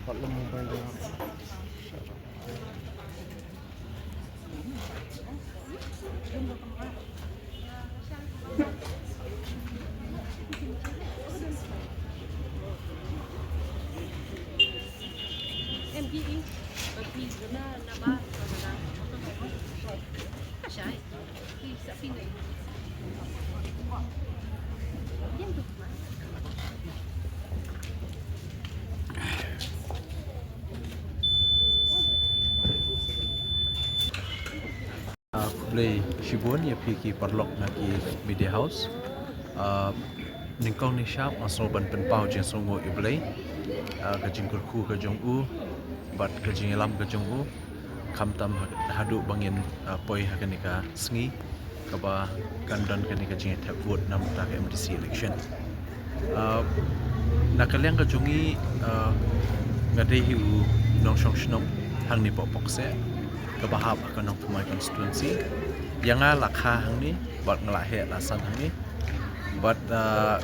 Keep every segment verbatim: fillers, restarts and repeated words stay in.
Ah, khublei shibun ïa phi ki paralok na ki media house. Ah, nyngkong nyngshap nga sngew ban pynpaw jingsngewnguh ïa U Blei. Ah, ka jingkyrkhu ka jong u bad ka jingïalam ka jong u, khamtam ha-, haduh ba ngin, ah, poi ha kane ka sngi kaba kan don kane ka jingthep vote namar ka M D C election. Ah, na ka liang ka jong ngi, ah, nga dei hi u nongshong shnong hangne poh Pokse kaba hap ha ka Nongthymmai constituency. Ïa nga la kha hangne bad nga la heh la san hangne. Bad, ah,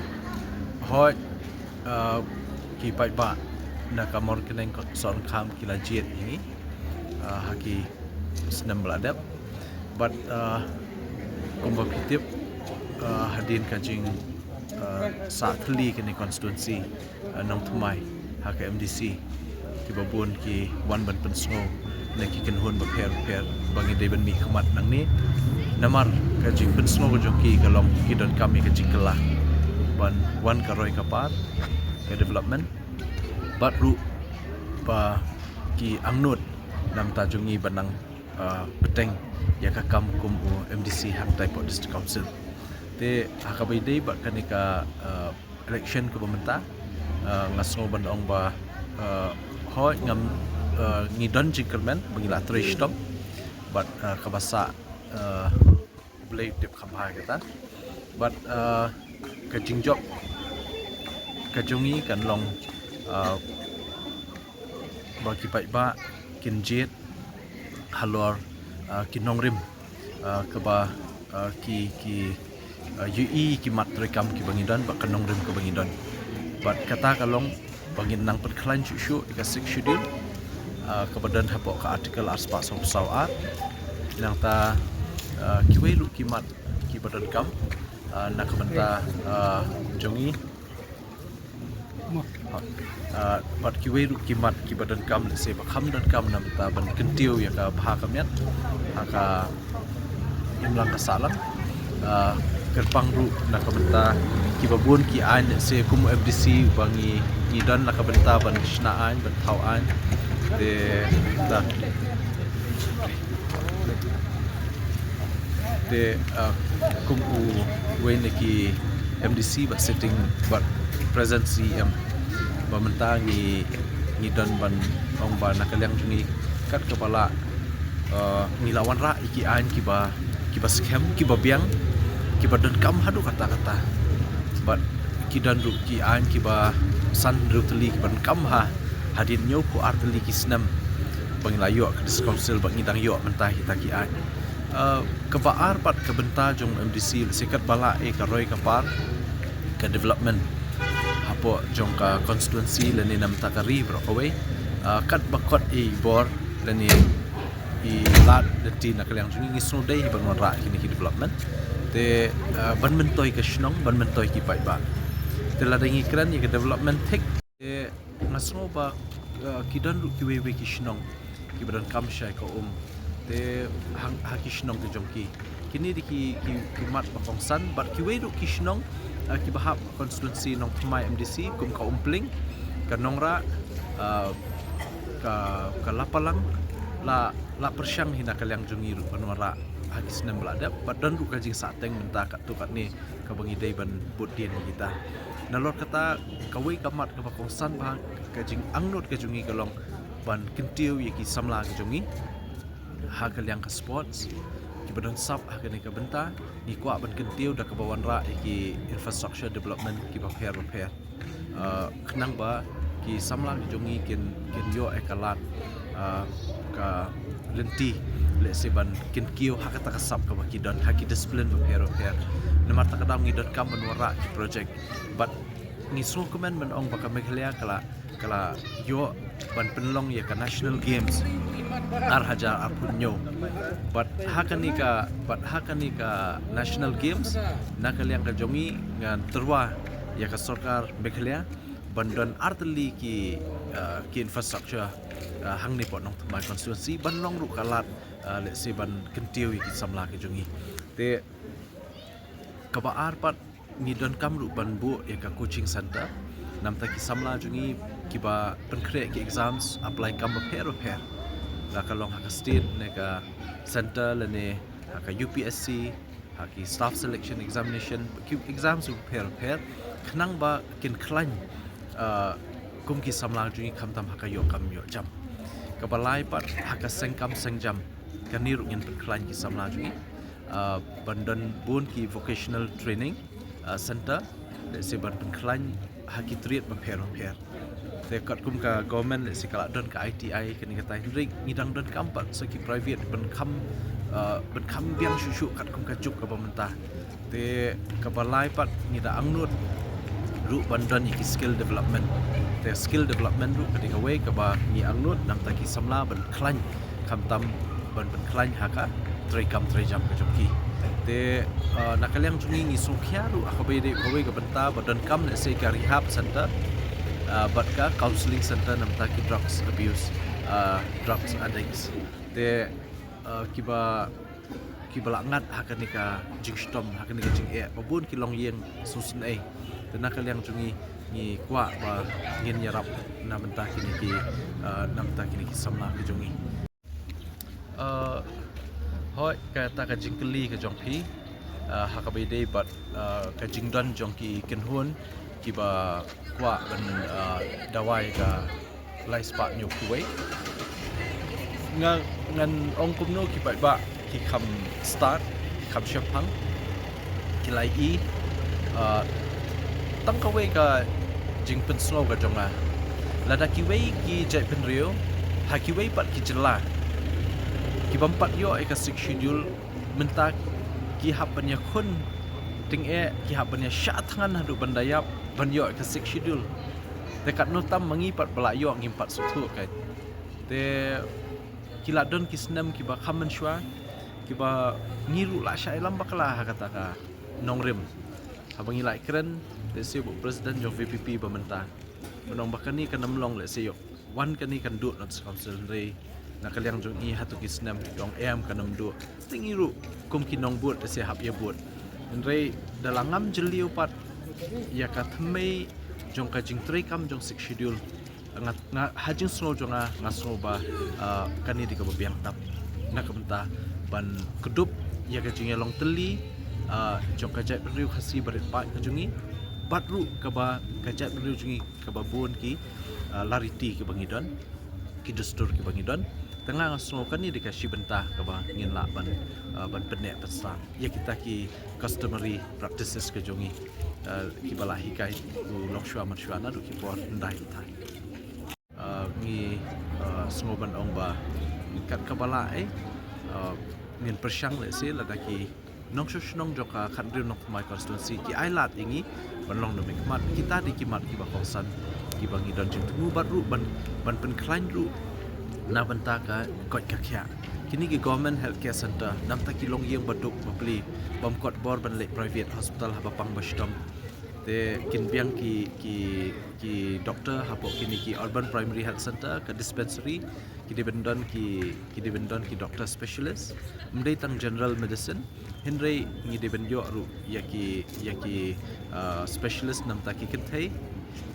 hooid, ah, ki paidbah na ka Mawryngkneng, Sohryngkham ki la jied ïa ngi, ah, ha ki snem ba la dep. Bad, ah, kumba phi tip, ah, hadien ka jing, ah, sah thylli kane constituency, ah, Nongthymmai ha ka M D C, kiba bun ki wan ban pynsngew na ki kynhun bapher bapher ba ngi dei ban mihkhmat nangne. Namar ka jingpynsngew ka jong ki ka long ki donkam ïa ka jingkylla ban wan ka roi ka par, ka development, bad ruh ba ki angnud namar ka jong ngi ban nang, ah, bteng ïa ka kam kum u M D C hangtai poh District Council. Te ha kaba ïadei bad kane ka, ah, election kaba mynta, ah, nga sngew ban ong ba, ah, hooid ngam, ah, ngi don jingkyrmen ba ngi la trei shitom bad, ah, kaba sah, ah, U Blei u tip kham bha ïa kata. Bad, ah, ka jingjop ka jong ngi kan long, ah, ba ki paidbah kin jied halor, ah, ki nongrim, ah, kaba, ah, ki, ki, ah, ïohi ki mat treikam kiba ngi don bad ka nongrim kaba ngi don. Bad kata ka long ba ngin nang pynkhlaiñ shuh shuh ïa ka Sixth Schedule, ah, kaba don hapoh ka Article arspah sawphew saw ar. Nangta, ah, kiwei ruh ki mat kiba donkam, ah, na ka bynta, ah, jong ngi. Ah, bad kiwei ruh ki mat kiba donkam, lehse ba kham donkam namar ban kyntiew ïa ka bha ka miat ha ka imlang ka sahlang. Ah, kyrpang ruh na ka bynta kiba bun ki aiñ, lehse kum M D C ba ngi, ngi don na ka bynta ban shna aiñ, ban thaw aiñ. Te, ta. Te, ah, kum uwei na ki M D C bad sitting bad present C E M, ba mynta ngi, ngi don ban ong ba na ka liang jong ngi kat kaba lah, ah, ngi la wanrah ïa ki aiñ kiba, kiba skhem, kiba biang, kiba donkam haduh katta katta. Bad ki don ruh ki aiñ kiba san hynriew tylli kiba donkam ha, hadien hynñiewphew ar tylli ki snem ba ngi la ïoh ka District Council bad ngi dang ïoh mynta kita ki aiñ. Ah, kaba ar pat ka bynta jong M D C, lehse katba lah ïa ka roi ka par, ka development hapoh jong ka constituency lane na bynta ka ri baroh kawei. Ah, katba kot i bor lane i lad lynti na ka liang jong ngi, ngi sngewdei ban wanrah kine ki development. Te, ah, ban myntoi ka shnong, ban myntoi ki paidbah. Te lada ngi kren ïa ka development thik, te nga sngew ba, ah, ki don ruh kiwei wei ki shnong kiba donkam shai ka um. Te hang, ha ki shnong ki jong ki, kine dei ki, ki, ki mat ba kongsan bad kiwei ruh ki shnong, ah, kiba hap constituency Nongthymmai M D C kum ka Umpling, ka Nongrah, ah, ka, ka Lapalang, la, la pyrshang hi na ka liang jong ngi ruh ban wanrah ha ki snem ba la dep, bad don ruh ka jingsahteng mynta katto katne kaba ngi dei ban bud dien ïa kita. Nalor kata, kawei ka mat kaba kongsan bha, ka jingangnud ka jong ngi ka long ban kyntiew ïa ki samla ka jong ngi ha ka liang ka sports, kiba don sap ha kane ka bynta. Ngi kwah ban kyntiew da kaba wanrah ïa ki infrastructure development kiba pher ba pher. Ah, khnang ba ki samla ki jong ngi kin, kin ïoh ïa ka lad, ah, ka lynti, lehse ban kin kiew ha kata ka sap kaba ki don ha ki discipline ba pher ba pher. Namar kata ka daw ngi donkam ban wanrah ki project bad Ngi sngewkmen ban ong ba ka Meghalaya ka la, ka la ïoh ban pynlong ïa ka National Games ar hajar arphew hynñiew. Bad ha kane ka, bad ha kane ka National Games, na ka liang ka jong ngi ngan tyrwa ïa ka sorkar Meghalaya ban don artylli ki, uh, ki infrastructure, uh, hangne hapoh Nongthymmai constituency ban long ruh ka lad, uh, lehse ban kyntiew ïa ki samla ki jong ngi. Te kaba ar pat, ngi donkam ruh ban buh ïa ka coaching center. Namta ki samla jong ngi kiba pynkhreh ki exams, apply kam bapher bapher, la ka long ha ka state ne ka center lane ha ka U P S C, ha ki staff selection examination, ki exams bapher bapher, khnang ba kin khlaiñ, uh, kum ki samla jong ngi khamtam ha ka ïoh kam ïoh jam. Kaba lai pat, ha ka seng kam seng jam, kane ruh ngin pynkhlaiñ ki samla jong ngi, uh, ban don bun ki vocational training, uh, center, lehse ban pynkhlaiñ ha ki trade bapher bapher. Te katkum ka government lehse ka la don ka I T I kane katai, hynrei ngi dang donkam pat sa ki private ban kham, uh, ban kham biang shuh shuh katkum ka juk kaba mynta. Te kaba lai pat, ngi da angnud ruh ban don ïa ki skill development. Te skill development ruh ka dei kawei kaba ngi angnud, namta ki samla ban khlaiñ, khamtam ban pynkhlaiñ ha ka treikam treijam ka jong ki. Te, uh, na ka liang jong ngi, ngi sngewkhia ruh ha kaba ïadei kawei ka bynta ba donkam lehse ka rehab center, uh, bad ka counselling center namta ki drugs abuse, uh, drugs addicts. Te, uh, kiba, kiba la ngat ha kane ka jingshitom, ha kane ka jingeh, ba bun ki longïing sngewsynei. Te na ka liang jong ngi, ngi kwah ba ngin ïarap na bynta kine ki, uh, na bynta kine ki samla ki jong ngi. Uh, hooid, kata ka jingkylli ka jong phi, uh, ha kaba ïadei bad, uh, ka jingdon jong ki kynhun kiba kwah ban, uh, dawai ka lai spah hynñiew phew wei. Nga, ngan ong kumno ki paidbah ki kham stad, ki kham shemphang, ki la ïohi, uh, tang kawei ka jingpynsngew ka jong nga. Lada kiwei ki jaitbynriew ha kiwei pat ki jylla ki bym pat ïoh ïa ka Sixth Schedule, mynta ki hap ban ïakhun tyngeh, ki hap ban ïashah thngan haduh ban da ïap ban ïoh ïa ka Sixth Schedule. Te katno tam ma ngi pat ba la ïoh ngim pat sngewthuh kai. Te ki la don ki snem kiba kham mynshuwa, kiba ngi ruh la shah ïalam bakla ha kata ka nongrim. Haba ngi la ïakren, lehse bad u president jong VPP ba mynta, ban ong ba kane kan ym long, lehse ïoh wan kane kan duh Nongthymmai Council, hynrei na ka liang jong ngi, hato ki snem ki ong em kan ym duh. Te ngi ruh kum ki nongbud, lehse hap ïabud. Hynrei da la ngam jylliew pat ïa ka thymmei jong ka jingtreikam jong Sixth Schedule, nga, nga, ha jingsngew jong nga, nga sngew ba, uh, kane dei kaba biang tap. Na ka bynta ban kdup ïa ka jingïalong tylli, uh, jong ka jaitbynriew Khasi barit paid ka jong ngi, bad ruh kaba ka jaitbynriew jong ngi kaba bun ki, uh, lariti kiba ngi don, ki dustur kiba ngi don. Te nga, nga sngew kane dei ka shi bynta kaba ngin lah ban, uh, ban pynneh pynsang ïa kita ki customary practices ka jong ngi, uh, kiba la hikai u longshuwa manshuwa naduh ki por hyndai thaw. Uh, ngi, uh, sngew ban ong ba kat kaba lah, eh, uh, ngin pyrshang, lehse lada ki nongshong shnong jong ka khathynriew Nongthymmai constituency ki ai lad ïa ngi ban long na mynkhmat, kita dei ki mat kiba kongsan kiba ngi don jingthmu bad ruh ban, ban pynkhlaiñ ruh na bynta ka koit ka khiah. Kine ki government healthcare center, namta ki longïing baduk bapli, bym kot bor ban leit private hospital haba pang ba shitom. Te kin biang ki, ki, ki doctor hapoh kine ki urban primary health center, ka dispensary, ki dei ban don ki, ki dei ban don ki doctor specialist. Ym dei tang general medicine, hynrei ngi dei ban ïoh ruh ïa ki, ïa ki, uh, specialist namta ki kynthei,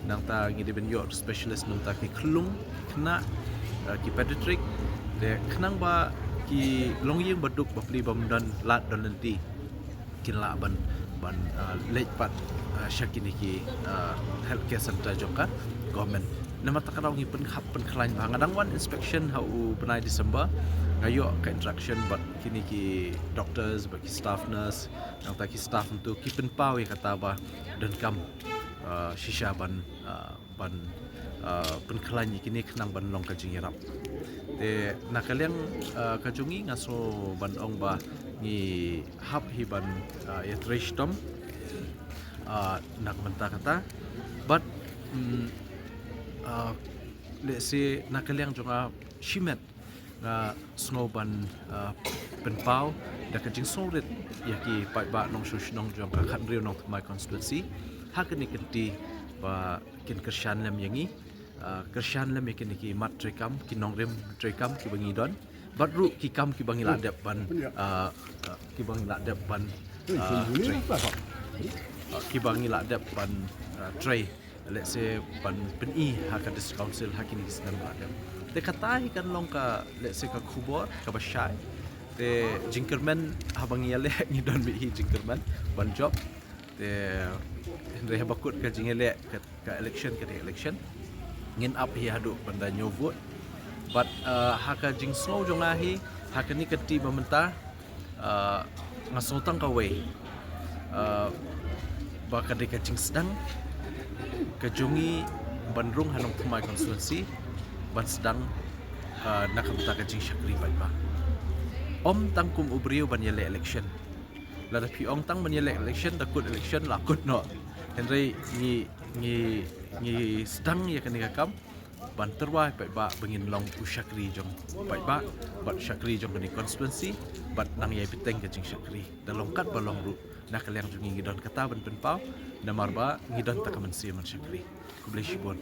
nangta ngi dei ban ïoh specialist namta ki khyllung khynnah, uh, ki pediatric. Te khnang ba ki longïing baduk bapli bym don lad don lynti kin lah ban, ban, uh, leit pat, uh, sha kine ki, uh, healthcare center jong ka government. Namar kata ka daw ngi pynkhap pynkhlaiñ ba nga dang wan inspection ha u bnai December, nga ïoh ka interaction bad kine ki doctors, bad ki staff nurse, nangta ki staff ntu ki pynpaw ïa kata ba donkam, uh, shisha ban, uh, ban, uh, pynkhlaiñ ïa kine khnang ban long ka jingïarap. Te na ka liang, uh, ka jong ngi nga sngew ban ong ba ngi hap hi ban, uh, ïatrei shitom, uh, na ka bynta kata. But mm, uh, let's say na ka liang jong nga shimet nga sngew ban uh, pynpaw da ka jingsngewrit ïa ki paidbah nongshong shnong jong ka Khatriew Nongthymmai constituency ha kane ka kynti ba kin kyrshan lem ïa ngi, uh, kyrshan lem ïa kine ki mat treikam, ki nongrim treikam kiba ngi don. Bad ruh ki kam kiba ngi la dep ban uh, uh, kiba ngi la dep ban uh, trei. Uh, kiba ngi la dep ban uh, trei, let's say ban pyni ha ka district council ha kine ki snem ba la dep. Te kata hi kan long ka, let's say, ka khubor kaba shai. Te jingkyrmen haba ngi ïaleh ngi don beit hi jingkyrmen ban jop. Te hynrei haba kut ka jingïaleh ka, ka election, ka election ngin ap hi haduh ban da ñiew vote. But uh, ha ka jingsngew jong nga hi ha kane ka kynti ba mynta, uh, nga sngew tang kawei, uh, ba ka dei ka jingsdang ka jong ngi ban rung ha Nongthymmai constituency ban sdang uh, na ka bynta ka jingshakri paidbah. Ym tang kum u briew ban ïaleh election. Lada phi ong tang ban ïaleh election, da kut election la kut noh. Hynrei ngi ngi ngi sdang ïa kane ka kam ban tyrwa ïa paidbah ba ngin long u shakri jong paidbah bad shakri jong kane constituency bad nang ïai bteng ka jingshakri. Da long katba long ruh na ka liang jong ngi ngi don kata ban pynpaw namar ba ngi don ta ka mynsiem ban shakri. Khublei shibun.